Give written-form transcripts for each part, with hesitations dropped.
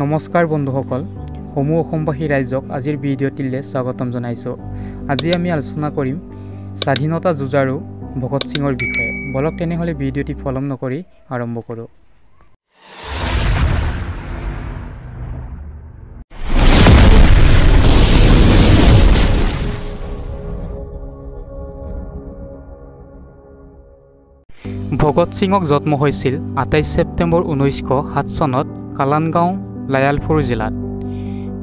নমস্কাৰ বন্ধুসকল, সমূহ অসমবাসী ৰাইজক আজিৰ ভিডিঅ'টিলৈ স্বাগতম জনাইছোঁ। আজি আমি আলোচনা কৰিম স্বাধীনতা যুঁজাৰু ভগত সিঙৰ বিষয়ে। বলক তেনেহ'লে ভিডিঅ'টি পলম নকৰি আৰম্ভ কৰোঁ। ভগত সিঙক জন্ম হৈছিল 28 ছেপ্টেম্বৰ 1907 চনত কালানগাঁও, লায়ালপুৰ জিলাত।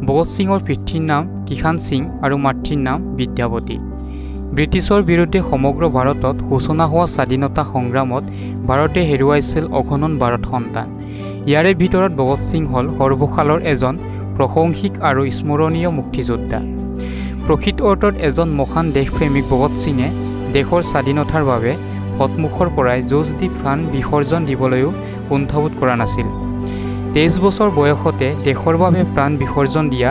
ভগত সিঙৰ পিতৃৰ নাম কিষাণ সিং আৰু মাতৃৰ নাম বিদ্যাৱতী। ব্ৰিটিছৰ বিৰুদ্ধে সমগ্ৰ ভাৰতত সূচনা হোৱা স্বাধীনতা সংগ্ৰামত ভাৰতে হেৰুৱাইছিল অগণন ভাৰত সন্তান। ইয়াৰে ভিতৰত ভগত সিং হ'ল সৰ্বকালৰ এজন প্ৰশংসিক আৰু স্মৰণীয় মুক্তিযোদ্ধা। প্ৰকৃত অৰ্থত এজন মহান দেশপ্ৰেমিক ভগত সিঙে দেশৰ স্বাধীনতাৰ বাবে সন্মুখৰ পৰাই যুঁজ দি প্ৰাণ বিসৰ্জন দিবলৈও কুণ্ঠাবোধ কৰা নাছিল। 23 বছৰ বয়সতে দেশৰ বাবে প্ৰাণ বিসৰ্জন দিয়া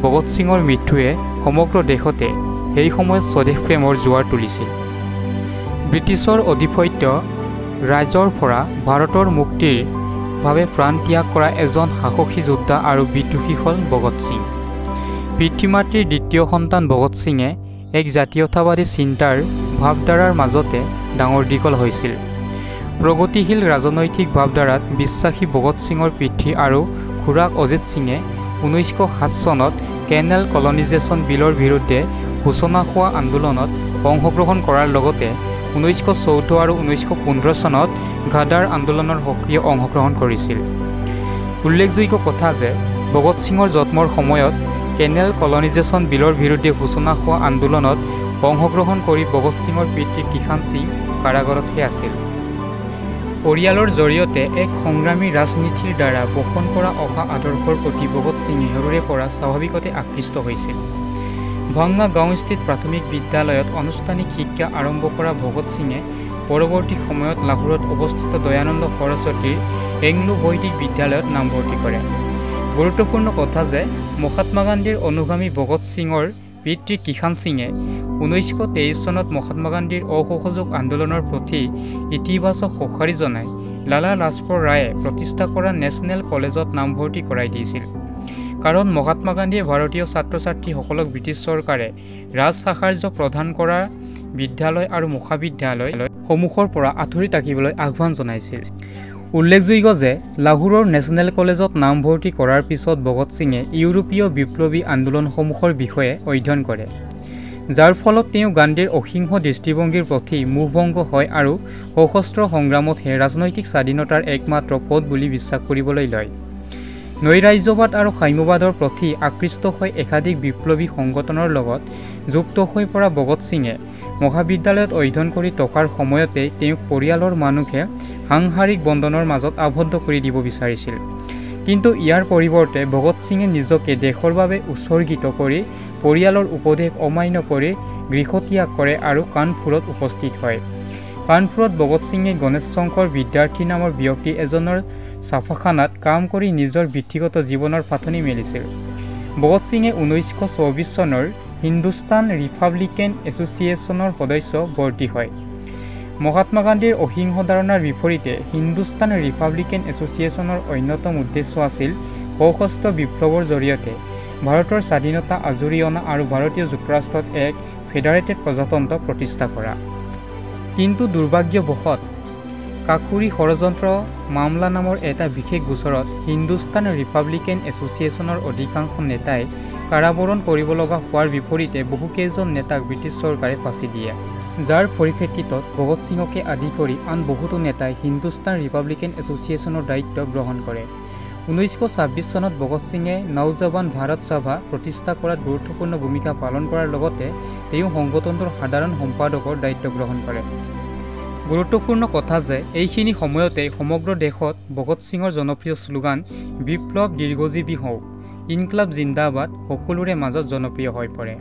ভগত সিঙৰ মৃত্যুৱে সমগ্ৰ দেশতে সেই সময়ত স্বদেশ প্ৰেমৰ জোৱাৰ তুলিছিল। ব্ৰিটিছৰ আধিপত্য ৰাজ্যৰ পৰা ভাৰতৰ মুক্তিৰ বাবে প্ৰাণ ত্যাগ কৰা এজন সাহসী যোদ্ধা আৰু বিদ্ৰোহী হ'ল ভগত সিং। পিতৃ মাতৃৰ দ্বিতীয় সন্তান ভগত সিঙে এক জাতীয়তাবাদী চিন্তাৰ ভাৱধাৰাৰ মাজতে ডাঙৰ দীঘল হৈছিল। প্ৰগতিশীল ৰাজনৈতিক ভাৱধাৰাত বিশ্বাসী ভগত সিঙৰ পিতৃ আৰু খুৰাক অজিত সিঙে 1907 চনত কেনেল কলনিজেশ্যন বিলৰ বিৰুদ্ধে সূচনা হোৱা আন্দোলনত অংশগ্ৰহণ কৰাৰ লগতে 1914 আৰু 1915 চনত গাদাৰ আন্দোলনৰ সক্ৰিয় অংশগ্ৰহণ কৰিছিল। উল্লেখযোগ্য কথা যে ভগত সিঙৰ জন্মৰ সময়ত কেনেল কলনিজেশ্যন বিলৰ বিৰুদ্ধে সূচনা হোৱা আন্দোলনত অংশগ্ৰহণ কৰি ভগত সিঙৰ পিতৃ কিষাণ সিং কাৰাগাৰতহে আছিল। পৰিয়ালৰ জৰিয়তে এক সংগ্ৰামী ৰাজনীতিৰ দ্বাৰা পোষণ কৰা অহা আদৰ্শৰ প্ৰতি ভগত সিঙে সৰুৰে পৰা স্বাভাৱিকতে আকৃষ্ট হৈছিল। ভংগা গাঁওস্থিত প্ৰাথমিক বিদ্যালয়ত আনুষ্ঠানিক শিক্ষা আৰম্ভ কৰা ভগত সিঙে পৰৱৰ্তী সময়ত লাহোৰত অৱস্থিত দয়ানন্দ সৰস্বতীৰ এংলো বৈদিক বিদ্যালয়ত নামভৰ্তি কৰে। গুৰুত্বপূৰ্ণ কথা যে মহাত্মা গান্ধীৰ অনুগামী ভগত সিঙৰ পিতৃ কিষাণ সিঙে 1923 চনত মহাত্মা গান্ধীৰ অসহযোগ আন্দোলনৰ প্ৰতি ইতিবাচক সঁহাৰি জনাই লালা লাজপত ৰায়ে প্ৰতিষ্ঠা কৰা নেশ্যনেল কলেজত নামভৰ্তি কৰাই দিছিল। কাৰণ মহাত্মা গান্ধীয়ে ভাৰতীয় ছাত্ৰ ছাত্ৰীসকলক ব্ৰিটিছ চৰকাৰে ৰাজসাহায্য প্ৰদান কৰা বিদ্যালয় আৰু মহাবিদ্যালয় সমূহৰ পৰা আঁতৰি থাকিবলৈ আহ্বান জনাইছিল। উল্লেখযোগ্য যে লাহোৰৰ নেশ্যনেল কলেজত নামভৰ্তি কৰাৰ পিছত ভগত সিঙে ইউৰোপীয় বিপ্লৱী আন্দোলনসমূহৰ বিষয়ে অধ্যয়ন কৰে, যাৰ ফলত তেওঁ গান্ধীৰ অহিংস দৃষ্টিভংগীৰ প্ৰতি মোহভংগ হয় আৰু সশস্ত্ৰ সংগ্ৰামতহে ৰাজনৈতিক স্বাধীনতাৰ একমাত্ৰ পথ বুলি বিশ্বাস কৰিবলৈ লয়। নৈৰাজ্যবাদ আৰু সাম্যবাদৰ প্ৰতি আকৃষ্ট হৈ একাধিক বিপ্লৱী সংগঠনৰ লগত যুক্ত হৈ পৰা ভগত সিঙে মহাবিদ্যালয়ত অধ্যয়ন কৰি থকাৰ সময়তে তেওঁক পৰিয়ালৰ মানুহে সাংসাৰিক বন্ধনৰ মাজত আবদ্ধ কৰি দিব বিচাৰিছিল। কিন্তু ইয়াৰ পৰিৱৰ্তে ভগত সিঙে নিজকে দেশৰ বাবে উৎসৰ্গিত কৰি পৰিয়ালৰ উপদেশ অমান্য কৰি গৃহত্যাগ কৰে আৰু কানপুৰত উপস্থিত হয়। কানপুৰত ভগত সিঙে গণেশ শংকৰ বিদ্যাৰ্থী নামৰ ব্যক্তি এজনৰ ছাফাখানাত কাম কৰি নিজৰ বৃত্তিগত জীৱনৰ ফাটনি মেলিছিল। ভগত সিঙে 1924 চনৰ হিন্দুস্তান ৰিপাব্লিকান এছ'চিয়েশ্যনৰ সদস্য ভৰ্তি হয়। মহাত্মা গান্ধীৰ অহিংস ধাৰণাৰ বিপৰীতে হিন্দুস্তান ৰিপাব্লিকান এছ'চিয়েশ্যনৰ অন্যতম উদ্দেশ্য আছিল সশস্ত্ৰ বিপ্লৱৰ জৰিয়তে ভাৰতৰ স্বাধীনতা আজুৰি অনা আৰু ভাৰতীয় যুক্তৰাষ্ট্ৰত এক ফেডাৰেটেড প্ৰজাতন্ত্ৰ প্ৰতিষ্ঠা কৰা। কিন্তু দুৰ্ভাগ্যবশত কাকুৰী ষড়যন্ত্ৰ মামলা নামৰ এটা বিশেষ গোচৰত হিন্দুস্তান ৰিপাব্লিকান এছ'চিয়েশ্যনৰ অধিকাংশ নেতাই কাৰাবৰণ কৰিব লগা হোৱাৰ বিপৰীতে বহুকেইজন নেতাক ব্ৰিটিছ চৰকাৰে ফাঁচি দিয়ে, যাৰ পৰিপ্ৰেক্ষিতত ভগত সিঙকে আদি কৰি আন বহুতো নেতাই হিন্দুস্তান ৰিপাব্লিকান এছ'চিয়েশ্যনৰ দায়িত্ব গ্ৰহণ কৰে। 1926 চনত ভগত সিঙে নওজৱান ভাৰত সভা প্ৰতিষ্ঠা কৰাত গুৰুত্বপূৰ্ণ ভূমিকা পালন কৰাৰ লগতে তেওঁ সংগঠনটোৰ সাধাৰণ সম্পাদকৰ দায়িত্ব গ্ৰহণ কৰে। গুৰুত্বপূৰ্ণ কথা যে এইখিনি সময়তে সমগ্ৰ দেশত ভগত সিঙৰ জনপ্ৰিয় শ্লোগান বিপ্লৱ দীৰ্ঘজীৱী হওক, ইনকলাব জিন্দাবাদ সকলোৰে মাজত জনপ্ৰিয় হৈ পৰে।